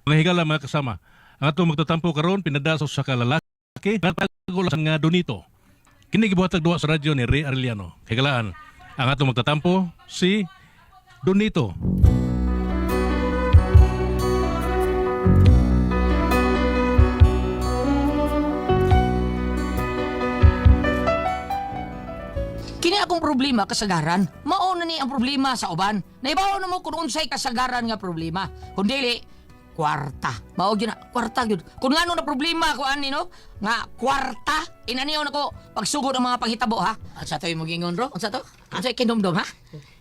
Mga higala, mga kasama, ang atong magtatampo karon pinada sa usa ka lalaki nga tago lang nga Donito. Kini gibuhatag duha sa radyo ni Ray Arellano. Higalaan, ang atong magtatampo si Donito. Kini akong problema kasagaran. Mao na ni ang problema sa uban. Naibaw na mo kung unsay kasagaran nga problema. Kung dili, kwarta. Mao gyud na, kwarta gyud. Kung ngano na problema ko ani no, nga kwarta, inaniyaw nako pagsugod ang mga panghitabo ha. Unsa to imong gingon ro? Unsa to? Unsa kinumdum ha?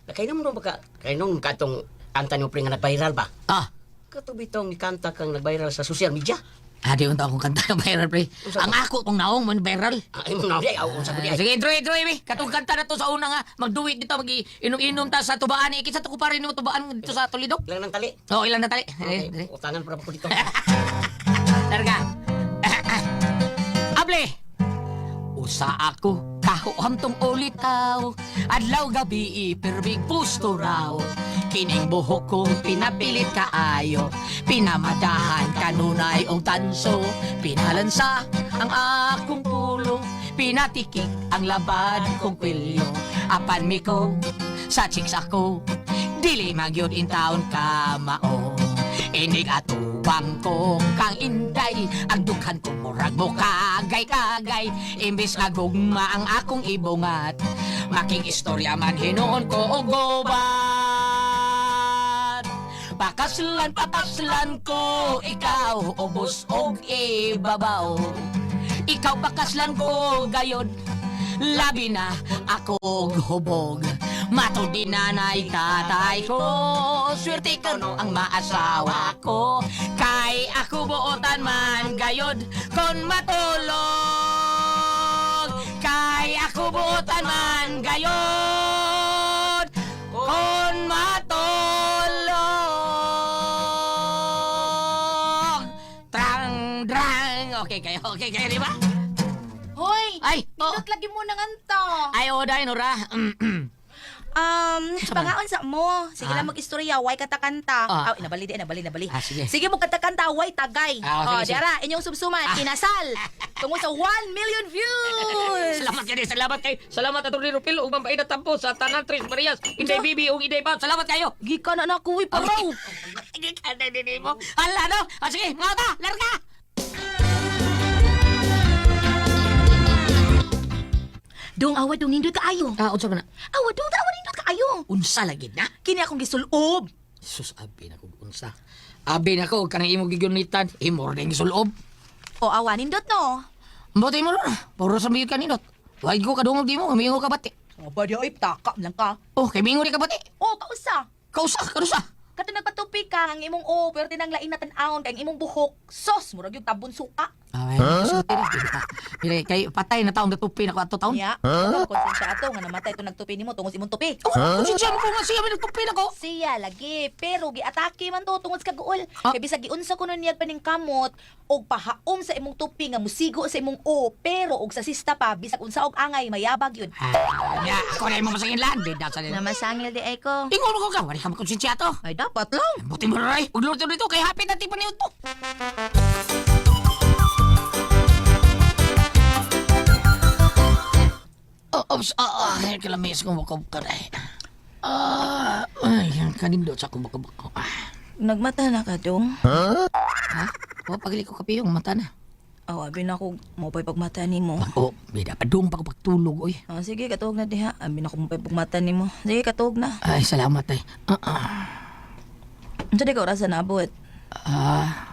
Kay nung ba ka, kay nung katong kanta ni pre nga nag-viral ba? Ah, Katubitong kanta kang nag-viral sa social media. Ah, di unta akong kanta ng viral pre. Unsa Ang ako tong naong man viral. Ay mo na ay unsa ko di Ah, ay. sige, intro, intro, eh. Katong kanta na to sa una nga, magduwit dito, mag inom-inom ta sa tubaan. Eh, kinsa to ko pa rin mo tubaan dito sa Toledo? Ilang nang tali. Oo, ilan na tali. Okay, Eh, dali. utangan para ko dito. Larga. Able! Usa ako kahuamtong ulitaw. Adlaw gabi perbig pusto raw. Kining buhok ko pinapilit kaayo. Pinamadahan kanunay og tanso. Pinalansa ang akong pulo. Pinatikik ang labad kong kwilyo. Apan miko sa chicks ako. Dili magyud in town ka mao. Inig atubang ko kang inday. Ang dughan ko murag mo kagay-kagay. Imbis nga gugma ang akong ibungat, making istorya man hinuon ko og gubat. Pakaslan, pakaslan ko ikaw, ubos og ibabaw. Ikaw pakaslan ko gayod, labi na ako hubog. Matod di nanay tatay ko, swerte ka no ang maasawa ko. Kay ako buotan man gayod kon matulog. Kay ako buotan man gayod kon matulog. Trang drang. Okay kayo, di ba? Hoy! Ay, oh. Nindot lagi mo nang anto. Ay, oh, dahil, Nora. Um, Sa man? pangaon sa mo. Sige Ah. lang mag-istorya, way katakanta. Ah. Ah, nabali di, nabali, nabali. Ah, sige. Sige mo katakanta, way tagay. Ah, sige, oh, sige. Diara, inyong subsuman, kinasal. Tungo sa 1 million views. Salamat kayo, salamat kayo. Salamat Atty. Rupil ug Ma'am Aida Tampo sa Tanan Tres Marias. Inday Bibi ug Inday Bab. Salamat kayo. Gikan na na ko, uy, paraw. Gikan na din mo. Hala no. Ah, sige, mga ta, larga. Dong awa dong nindot kaayo. Ah, unsa man na? Awa dong awa nindot kaayo. Unsa lagi na? Kini akong gisulob. Sus, abi na kog unsa. Abi na ko kanang imong gigunitan, imo rin gisulob. O awa nindot no. Mbote mo ron. Puro sa miyod kaninot. Wag ko kadungog di mo, mingo ka bati. O ba di ay taka lang ka. Oh, kay mingo di ka bati. O kausa. Kausa, karusa. Kato nagpatupi ka ang imong o pero tinang lain na tan-awon kay ang imong buhok. Sos, murag yung tabon suka. Ay, huh? Dili kay patay na taong natupi na ko ato taon. Ya, huh? Konsensya ato nga namatay itong nagtupi nimo tungod sa imong tupi. Oh, huh? Mo ko nga siya may nagtupi na ko. Siya lagi, pero giatake man to tungod sa kaguol. Ah. Kay bisag giunsa kuno niya paning kamot og pahaom sa imong tupi nga musigo sa imong o, pero og sa sista pa bisag unsa og angay mayabag yun. Ah, ya, ako na imong masanginlan. Bida sa nila. Namasangil di ay ko. Ingon ko ka, wala ka makonsensya ato. Ay dapat lang. Buti mo rin, ug lordo dito kay happy na tipan niyo to. Oh, oops, ah, ah, kalamis kong bakab ka rin. Ah, ay, kanindo sa akong bakab. Ah, Nagmata na ka dong. ha? O, pagili ko kape yung mata na. Aw, abi na ko mo pa'y pagmata nimo. Oh, bida pa dong pa ko pagtulog, oy. Oh, sige, katuog na diha. Abi na ko mo pa'y pagmata nimo. Sige, katuog na. Ay, salamat ay. Ah, ah. Unsa di ka orasan naabot? Ah,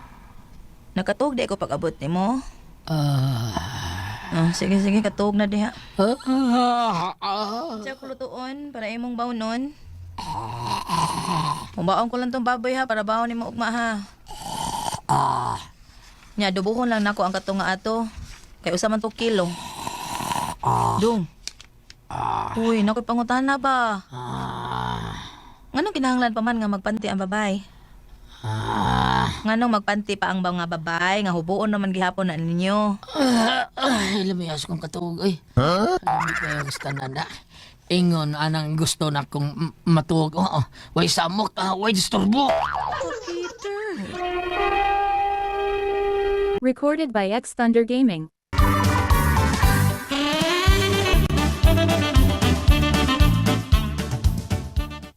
Nakatuog di ko pag-abot nimo. ah. Oh, sige, sige, katuog na diha. Ah, ah, ah. Siya kulutuon para imong baunon. Mubaon ko lang tong baboy ha para baon nimo ugma ha. Ah. Nya dubuhon lang nako ang katunga ato. Kay usa man to kilo. Dong. Uy, nakoy pangutana ba? Ah. Nganong kinahanglan pa man nga magpanti ang babay? Ah. Nganong magpanti pa ang mga babay nga hubuon naman gihapon na ninyo? Ah, ay, lumayas kong katuog, ay. Huh? Lami kayo gusto na na. Ingon, anang gusto na kong matuog. Oo, way samok, ah, way disturbo. Peter. Recorded by X Thunder Gaming.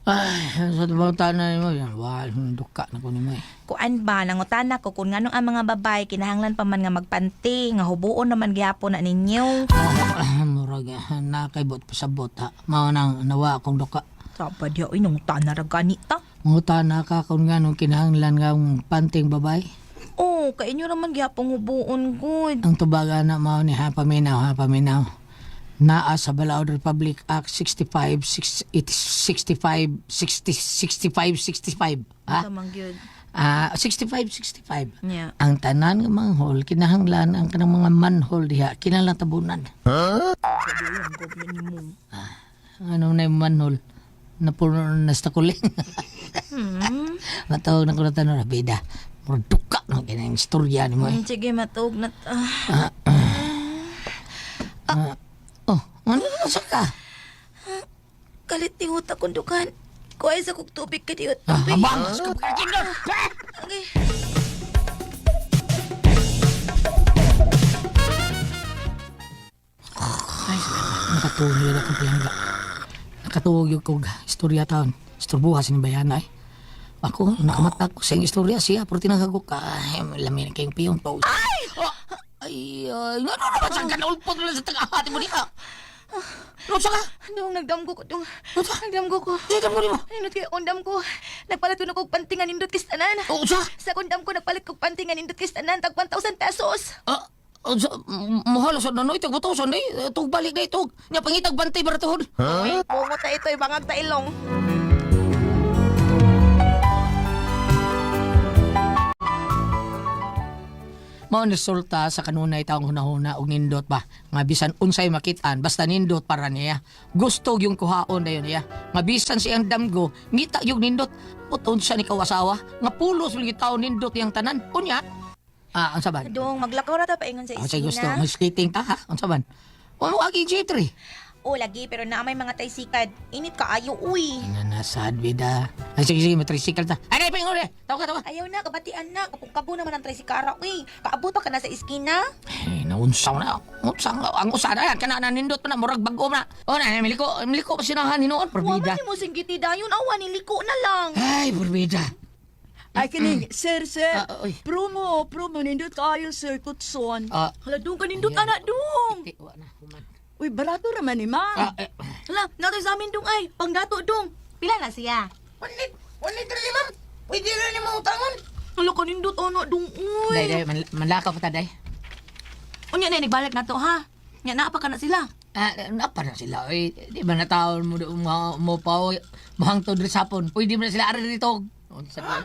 Ay, sa tanan mo, yan, wala, duka na ko nimo eh. Kuan ba, nangutana ko kung nganong ang mga babae kinahanglan pa man nga magpanti, nga hubuon naman gihapon na ninyo. Ah, murag, nakaibot pasabot ha. Mao nang nawa akong duka. Saba diha oy, nangutana ra gani ta. Mangutana ka kung nganong kinahanglan nga ang panting babae. Oh, kay inyo raman gihapon hubuon gud. Ang tubaga na mao ni ha paminaw ha paminaw. Naa sa Balaod Republic Act 65 6, 65 60 65 65 ha? Sa man gyud. Ah, 65 65. Yeah. Ang tanan nga manghol kinahanglan ang kanang mga manhole diha kinahanglan tabunan. Ano na yung manhole? Napuno na sa kuling. Matawag na ko na tanong, bida. Murag duka na kinang istorya ni mo eh. Sige, matuog na ta. Oh, ano na sa ka? Kalit ni huta kong dukan. Kuhay sa kog tubig ka diot. Ah, habang! Kagindot! Okay. Ay, nakatuog yun akong palangga. Nakatuog yun kog istorya taon. Istorbuha sa bayana eh. Ako, nakamata ko sa iyong istorya siya, pero tinangag ko ka. Ay, lamin na kayong piyong to. Ay! Oh, ay, ay, ano naman sa ganulpot na sa tagahati mo niya? Ano sa ka? Dong, nagdamgo ko dong. Nagdamgo ko. Sige mo nimo. Nindot kay undam ko. Nagpalit ko na kog pantingan nindot kis tanan. Oh, sa? Sa kundam ko nagpalit kog pantingan nindot kis tanan tag 1,000 pesos. Ah, oh, sa, mahal sa nanoy, tag butosan day. Tug balik day, tug. Nya pangitag bantay baratuhod. Huh? Bungo ta ito, ibangag ta ilong. Mao ni resulta sa kanunay taong hunahuna og nindot ba nga bisan unsay makitaan basta nindot para niya gusto yung kuhaon dayon niya nga bisan siyang damgo ngita yung nindot put unsa ni kaw asawa nga pulos lagi taon nindot yang tanan unya ah unsa ba? Dong, maglakaw ra ta paingon sa Unsay gusto iskina. may skating ta ha unsa man o agi G3? Oh, lagi pero naa may mga taysikad. Init kaayo uy. Nga nasad bida. Ay, sige sige, matricycle ta. Ay ay paingon eh, tawa ka tawa. Ayaw na, kabatian na. Kapong kabo naman ang trisikara, uy. Kaabot pa ka na sa iskina. Eh, naunsaw na. Unsa ang usa na yan kana na nindot pa na murag bag-o na. O na miliko miliko pa sinahan hinuon Wa perbida. man ni mo singgiti dayon. Awa, niliko na lang. Ay, perbida. Ay, kining, sir, sir. Ah, oy. Promo, promo, nindot kayo, sir, kutson. Ah, Hala, dong, kanindot, anak, dong. Ti, wa na, human. Uy, barato raman ni ma'am. Ah, eh, Hala, natoy sa amin dong ay. Pangdato, dong. Pila na siya? 1 liter ni ma'am. Pwede na ni mo utangon. Hala, kanindot, anak, dong, uy. Day, day, manlakaw pa ta, day. Unya na, nagbalik na to, ha? Nya, naa pa ka na sila. Ah, napa na sila. Oy, di ba na taon mo, mo, mo pa, oy, mahangtod rin sapon. Uy, di ba na sila ari dito? Unsa ba?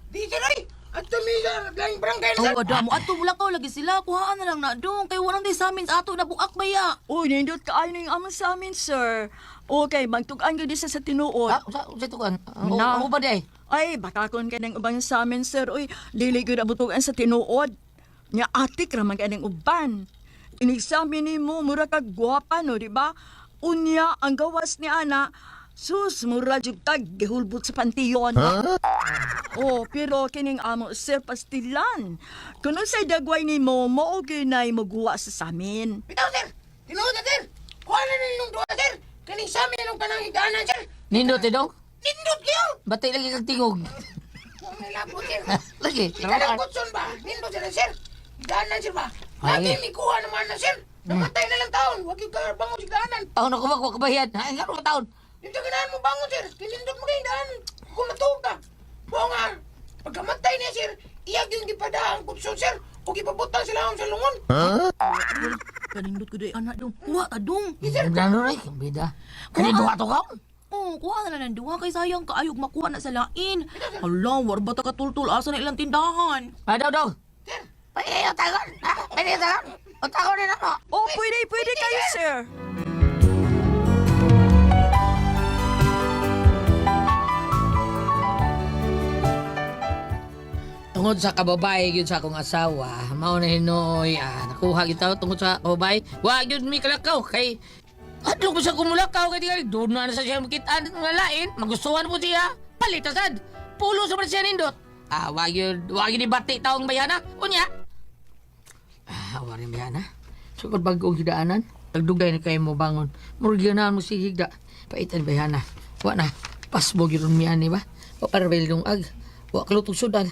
Di sir ay! At tumisa, laing barangay Oh, wala mo. Ato, wala ka lagi sila. Kuhaan na lang na, dong. Kay walang day sa amin. Sa ato, nabuak ba ya? Uy, nindot kayo ng amon sa amin, sir. Okay, magtugan ka sa tinuod. Ah, unsa unsa tukan? Ang Na. ang uban day. Ay, baka kon ka ng uban sa amin, sir. Uy, dili gyud abutugan sa tinuod. Nya atik ra man kay ng uban. Inigsamin nimo mura kag gwapa no, di ba? Unya ang gawas ni ana, sus mura jud kag gihulbot sa pantiyon. Oh, pero kining amo sir pastilan. Kun unsay dagway nimo, mao gyud nay moguwa sa samin. Bitaw sir! Tinuod na sir! Kuha na ninyong duha sir! Kaning sa amin ang kanang higaanan sir! Nindot eh, dong. Nindot kayo! Batay lagi kag tingog. Huwag nilabot sir! Lagi. Kanang kutson ba? Nindot sir sir! Higaanan sir ba? Ay. Lagi may kuha naman na sir! Namatay na lang taon! Huwag yung bangon sa higaanan! Taon ako ba ko kabayan? Ha, ngano ka taon? Yung sa ganahan mo bangon sir! Tinindot mo kayong daan! Kung natuog ka! Buo nga! Pagkamatay niya sir! Iyag yung gipada ang kutson sir! O gipabutang sila ang sa lungon! Kanindot ko day, anak, dong. Kuha ta, dong. Gano rin, bida. Kani duha to ka? Oh, kuha na lang ng duha kay sayang kaayog makuha na sa lain. Hala, war ba ta katultul asa na ilang tindahan? Ah, daw, daw. Pwede utangon. Ha? Pwede utangon. Utangon na ako. Oh, pwede, pwede kayo, sir. Tungod sa kababae gyud sa akong asawa, mao na hinoy, ah, nakuha gyud tao tungod sa kababae. Wa gyud mi kalakaw kay adlok ko sa kumulakaw kay tingali doon na sa siya makitaan nga lain, magustuhan po siya. Palit sad. Pulo sa man siya nindot. Ah, wa gyud ibati taong bayana. Unya. Awa rin ba na? Sukod bagong hidaanan. Tagdugay na kayo mo bangon. Murag ganahan mo si higda. Paitan ba na? Wa na. Pasbog yun miyan ni ba? Wa parabel yung ag. Wa kalutong sudan.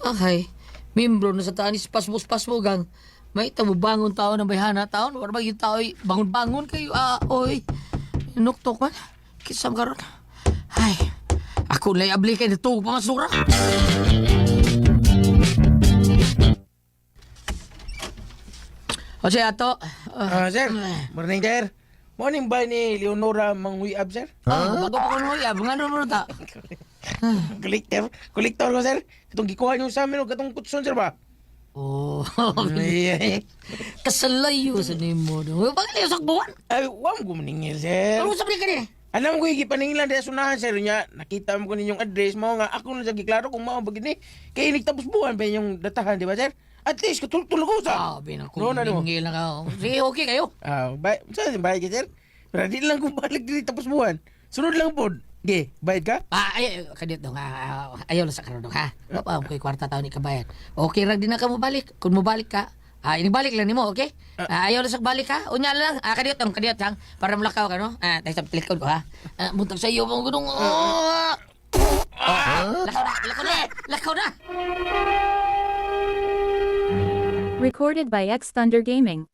Ahay. Membro na sa tanis pasbos pasbogang. May tabo bangon tao ng bayhana taon. Wala ba yung tao bangon-bangon kayo? Ah, oy. Nuktok man. Kisam karon. Ay. Ako lay abli kay natug pamasura. O siya ato. Ah, sir. Morning, sir. Morning ba ni Leonora Manguyab, sir? Oh, bago pa ko nung uyab, nga naman ta. Collector. Collector ko, sir. Itong gikuha niyo sa amin, o katong kutson, sir ba? Oh, Ay, kasalayo sa nimo. Bakit sa buwan? ay, wa mo gumaningil, sir. Ano sa ka ni? Alam ko, igipaningilan dahil sunahan, sir. Nya, nakita mo ko ninyong address mo nga. Ako na sa giklaro kung mao ba gini. Kaya inigtapos buwan pa inyong datahan, di ba, sir? At least, katulog-tulog ko sa. Ah, binang No, na, no. ningil na ka. Sige, okay kayo. Ah, bay, saan bayad ka, sir? Pero di lang kung balik dili tapos buwan. Sunod lang po. Ge, bayad ka? Ah, ay, kadiyot dong. Ah, ayaw lang sa karon dong, ha? Wa pa ko'y kwarta taon ni kabayan. Okay ra din na ka mobalik. Kung mobalik ka, inibalik lang nimo, okay? Ah, ayaw lang sa balik ha. Unya lang. Ah, kadiyot dong, kadiyot hang para mulakaw ka no. Ah, tayo sa likod ko ha. Ah, buntag sa iyo mong gudong. Oh. Lakaw na, lakaw na, lakaw na. Recorded by X Thunder Gaming.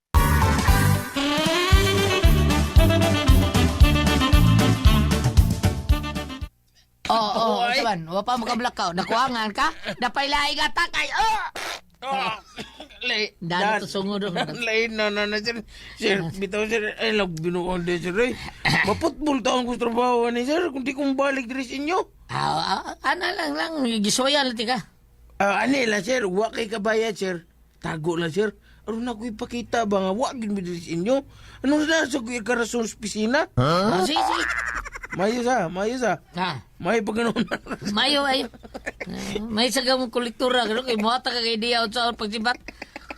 Oo, oh, oh, man. Wa pa mo ka blackout. Nakuangan ka. Napailahi ka takay. Oh! Ah, lay. Dano to sungod. Lay, na, na, na, sir. Sir, bitaw, sir. Ay, lag, binuon din, sir. Ay, maputbol taong ko sa trabaho ni sir. Kung di kong balik diri sa inyo. Ah, ana lang lang gisuya lang tika. Ah, ani lang, sir. Wa kay kabayad, sir. Tago lang, sir. Aron ako ipakita ba nga, wa gid mi diri sa inyo. Ano na sa kuya karason sa pisina? Huh? Sige, sige. Mayo sa, mayo sa. Ah, May pag ganun. mayo ayo. Ah, may saga mong kolektura kano kay muhata ka kay diya unsa ang pagsibat.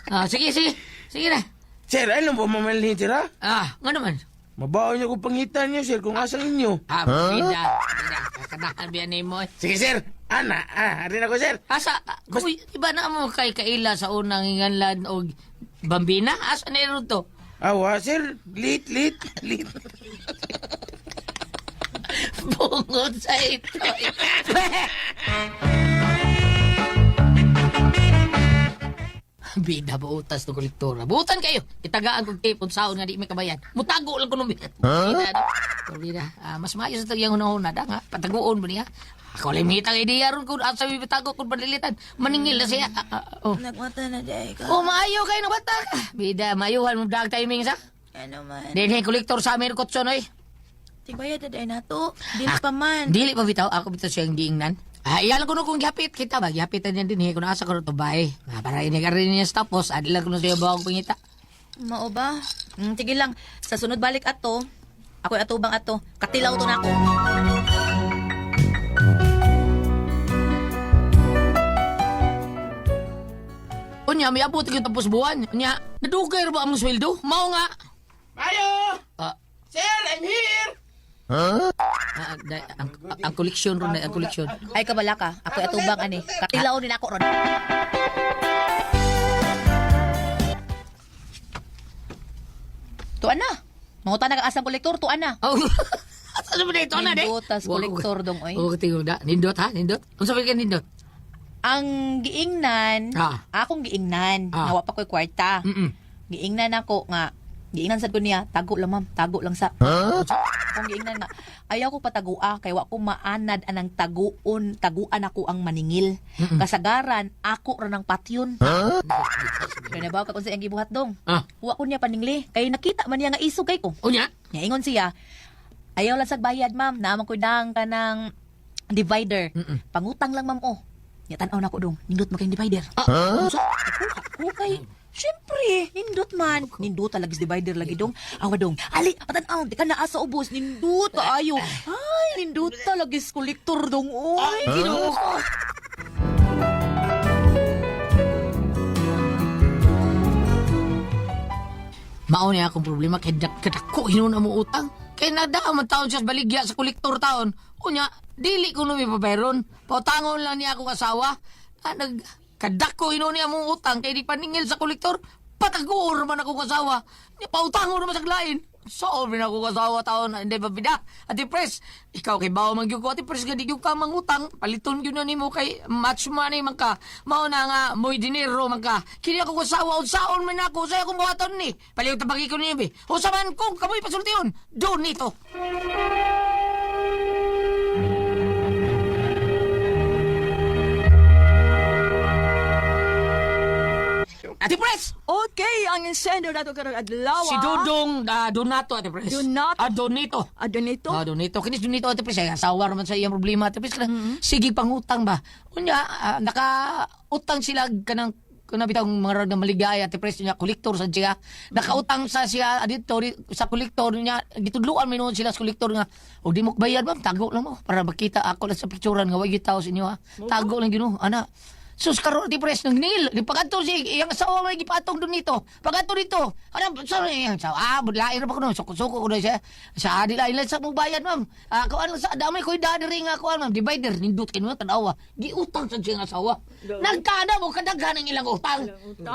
Ah, sige, sige. Sige na. Sir, ano ba mamalhin, sir, ha? Ah, ngano man? Mabaon niyo kung pangitan niyo, sir, kung asang inyo. Ah, bida. Bida. Kakanahan biya nimo eh. Sige, sir. Ana, ah, rin ako, sir. Asa, kuy, iba na mo kay kaila sa unang inganlan og bambina? Asa na ron to? Awa, sir. Lit, lit, lit. Bungod sa ito. Bida buutas no kolektora. Buutan kayo. Itagaan kong tape unsaon nga di may kabayan. Mutago lang kuno. Huh? Bida, no? Pero bida, mas maayo sa tagyang hunahuna da nga. Pataguon ba niya? Ako lang mihitang ideya ron kung asa may patago kung panlilitan. Maningil na siya. Oh. Nagmata na day ka. Oh, maayo kayo ng bata ka. Bida, maayuhan mo dag timing sa. Ano man. Dinhi kolektor sa amin kutson oy. Tibayad na day na to. Dili pa man. Dili pa bitaw, ako bitaw siyang giingnan. Ah, iyan ko no kung gihapit kita ba, gihapitan niya din eh, kung asa ko to bae. Ah, para ini ka rin niya tapos, adila ko no siya bawang pangita. Mao ba? Sige lang. Sa sunod balik ato, ako'y atubang ato. Katilaw to nako. Unya, may abot yung tapos buwan. Unya, nadugay ra ba ang sweldo? Mao nga. Mayo! Ah, Sir, I'm here! ang koleksyon ron, ang koleksyon. Ay kabala ka. Ako'y atubang ani. Katilaw din ako ron. Tuan na. Mangutan na ka asang kolektor, tuan na. Oh. Asa ba dito na de? Nindot, tas kolektor dong, oy. Oh, tingog da. Nindot ha, nindot. Unsa ba ka nindot? Ang giingnan, akong giingnan, nawa pa ko'y kwarta. Giingnan ako nga, giingnan sad ko niya, tago lang ma'am, tago lang sa. Huh? Akong giingnan nga, ayaw ko patagua, kay wa ko maanad anang taguon, taguan ako ang maningil. Kasagaran, ako ra ng patyon. Huh? Kaya nabaw ka kung sa iyang gibuhat dong. Wa ko niya paningli, kay nakita man niya nga isog kay ko. Unya? Niingon siya, ayaw lang sa bayad ma'am, naman ko'y dang ka ng divider. Pangutang lang ma'am oh. Nya tan-aw na ko dong, nindot mo kayong divider. Huh? Ako kay Siyempre, nindot man. Nindot talaga sa divider lagi dong. Awa dong. Ali, patan-aw, di ka naa sa ubos. Nindot kaayo. Ay, nindot talaga sa kolektor dong. Oy, Ginoo ko. Mao niya akong problema kay kadako hinuon ang utang. Kay nadaa man taon siya sa baligya sa kolektor taon. Unya, dili ko numi pabayron. Pautangon lang niya akong asawa. Ah, nag kadako hinuon niya mong utang kay di paningil sa kolektor. Pataguor man ako kasawa. Nya pautangon naman sa lain. So, na ako kasawa taon na hindi ba bida? Ate Pres, ikaw kay bawo man gyud ko. Ate Pres, gadi gyud ka mangutang. Paliton gyud na nimo kay match money man ka. Mao na nga, moy dinero man ka. Kini ako kasawa, unsaon man ako. Saya akong buhaton ni. Palihog tabagi ko niyo, be. Unsa man kung kamoy pasultiyon. Doon nito. Ate Pres! Okay, ang insendo nato karong adlaw. Si Dudong Donato, Ate Pres. Donato. Ah, Donito. Ah, Donito. Ah, Donito. Kinis Donito, Ate Pres. Ay, asawa naman sa iyang problema, Ate Pres. Kanang, sige, pangutang ba? Unya, nakautang sila kanang kuna bitang mga rag na maligaya, Ate Pres, niya, kolektor sa siya. Nakautang sa siya dito sa kolektor niya, gitudluan man noon sila sa kolektor nga, o di mo bayad ma'am, tago lang mo para makita ako lang sa picturean nga way tao sa inyo ha. Tago lang gino, ana. Sus karon ti pres nang nil, di pagadto si iyang asawa may gipatong dun nito. Pagadto dito. Ano sorry iyang asawa. Ah, budlain ra pa kuno suko-suko kuno siya. Sa adi lain lang sa mo bayad ma'am. Ah, kuan lang sa damay koy diri nga kuan ma'am. Divider nindot kinu tan-awa. Giutang sa siyang asawa. Nagkana mo kadaghan ang ilang utang.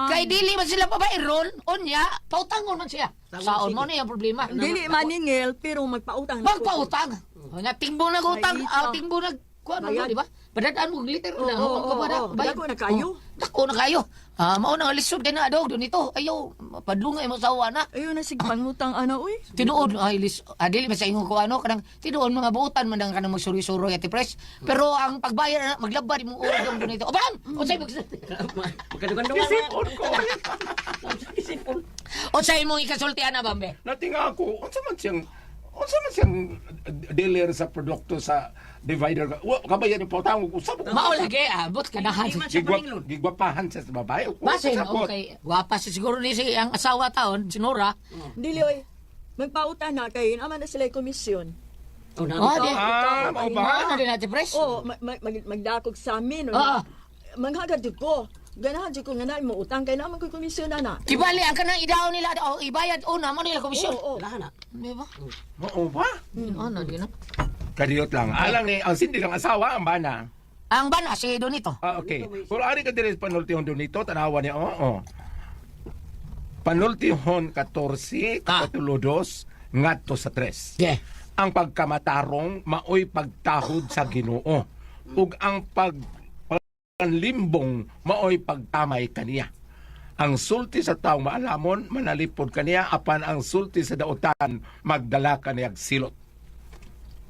Kay dili man sila pabayron, unya pautangon man siya. Saon mo ni ang problema. Dili maningil pero magpautang. na ko. Magpautang. Unya tingbo nag utang, Ay, ah, tingbo nag kuan mo Bayad. di ba? Padadaan mo glitter na. Oo, Huwag ka oo, ba na? oo. Bayad. Dako na kayo. Oh, dako na kayo. Ah, mao na nga lisod kay na dog dito. Ayaw, padlungay mo sawa na. Ayun na sige pangutang ana uy. Tinuod ay lis ah, dili man sa ingon ko ano kanang tinuod mga buutan man ang kanang magsuri-suroy ati pres. Pero ang pagbayad na maglabad imong oras dong dito. O bam, unsay Magkadugan-dugan. Isipon ko. Isipon. Unsay imong ikasultian na bambe? Natinga ako, unsa man siyang dealer sa produkto sa divider. Wa kabayan yung pautang ko usab. Mao lagi abot kanahan. Di man siya maningilon. Gigwapahan siya sa babae. Basin Sakot. okay. Gwapa si siguro ni si ang asawa taon, si Nora. Dili oy. Magpautang na kay naman na sila komisyon. Oh, na. Oh, di. Ah, mao ba? Mao na din ati pres. Oh, magdakog sa amin. Oo. Manghagad jud ko. Ganahan jud ko nga na mo utang kay naman koy komisyon ana. Kibali ang kanang idaw nila o ibayad una mo nila komisyon. Oo, oo. Wala na. Di ba? Mao ba? Ano di na? Kadiyot lang. Alang ni ang sindi lang asawa ang bana. Ang bana si Donito. Ah, okay. Pero ari ka diri sa panultihon dito, tanawa niya, oo. Panultihon 14, Ah. kapitulo 2, ngadto sa 3. Yeah. Ang pagkamatarong maoy pagtahod sa Ginoo ug ang pagpanlimbong maoy pagtamay kaniya. Ang sulti sa taong maalamon manalipod kaniya apan ang sulti sa dautan magdala kaniyag silot.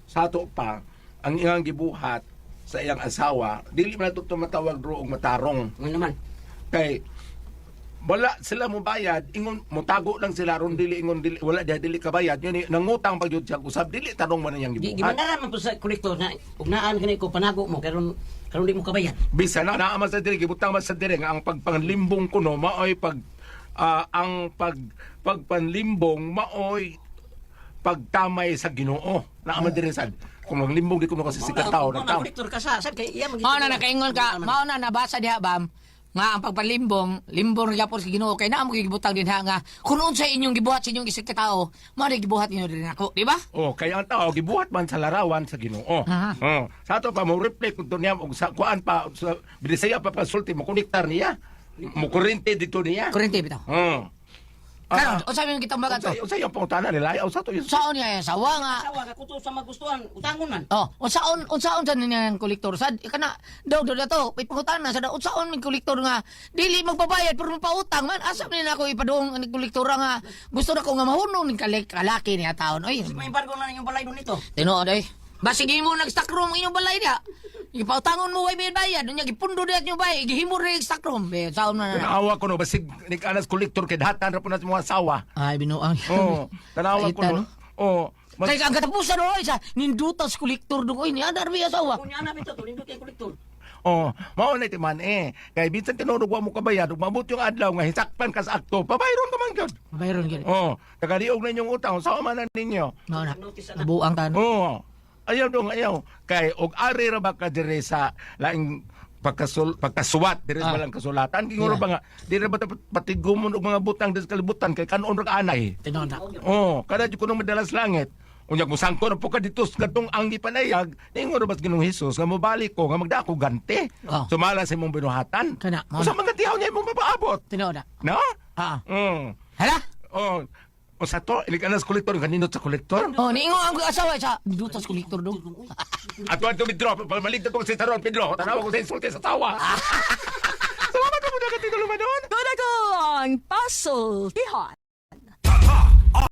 Sa ato pa ang iyang gibuhat sa iyang asawa dili man nato tumatawag ro og matarong Nga naman. kay wala sila mo bayad ingon motago lang sila ron dili ingon dili wala diha dili kabayad yun eh, nangutang pa gyud siya usab dili tanong man ang iyang Gi gibuhat gimanaran man po sa kolektor na ug naan gani ko panago mo karon karon di mo kabayad. Bisan na naa man sa diri gibutang man sa diri nga ang pagpanglimbong kuno maoy pag ang pagpanlimbong maoy pagtamay sa Ginoo. Naa man diri sad kung maglimbong di kuno kasi sikat tao Mao na nagtao. kolektor ka sa sad kay iya man. Mao na nakaingon ka, mao na nabasa diha bam nga ang pagpalimbong, limbong ra gyapon sa Ginoo kay naa mo gibutang dinha nga kun unsay inyong gibuhat sa inyong isig ka tawo, mao na gibuhat ninyo diri nako, di ba? Oh, kaya ang tao gibuhat man sa larawan sa Ginoo. Aha. Oh, sa ato pa mo reflect kung niya og sa kuan pa sa Binisaya pa pasulti mo konektar niya. Mo kurente dito niya. Kurente bitaw. Oh. Karon, unsa may gitambagan to? Unsay ang pangutana nila? Ayaw sa to yun. Saon niya yung sawa nga? Asawa ka kuto sa magustuhan, utangon man. Oh, unsaon unsaon sa niya ang kolektor sad kana daw daw na to ipangutana sa daw unsaon may kolektor nga dili magbabayad pero magpautang man asa man nako ipaduong ang kolektora nga gusto na ko nga mahunong ning kalaki niya taon oy. May embargo na inyong balay dito. Tinuod ay. Basig mo nag-stock room ang inyong balay diha. Ipautangon mo way bayad unya gipundo diha inyong bay gihimo rin stock room. Be saon man na. Tanawa ko no basig nikanas kolektor kay datan ra po na sa mga asawa. Ay binuang. Oh, tanawa ko Ay, no. Oh, mas, Kay ang katapusan oy sa nindutas kolektor dong oy ni andar bi asawa. Unya na bitaw to nindot kay kolektor. oh, mao na ti man eh. Kay bisan tinuod wa mo kabayad ug maabot yung adlaw nga hisakpan ka sa akto, pabayron ka man gyud. Bayron gyud. Oh, tagaliog na inyong utang, sa man na ninyo. Mao na. Nabuang tan. Oh, ayaw dong ayaw. Kay og ari ra ba ka diri sa laing pagkasuwat diri sa walang kasulatan ginguro ba nga diri ba ta patigumon og mga butang diri sa kalibutan kay kanon ra ka anay. Tinuod na. Oh, kada jud kuno madalas langit. Unya kung sangko na po ka dito sa katong ang gipanayag, ningon ra bas Ginoong Hesus nga mobalik ko nga magdako gante. Oh. Sumala sa imong binuhatan. Kana, mao Usa na. man gantihaw niya imong mapaabot. Tinuod na. No? Ah. Hala? Hala? Oh. O sa to, ilig anas kolektor, kanindot sa kolektor. Oh, niingon ang asawa sa dutas kolektor do. Ato ato Pedro, pamaligtad ko si Taron Pedro. Tanawa ko sa insulti sa tawa. Salamat ka muna ka Tito Lumanon. Kuda ko ang pasultihan.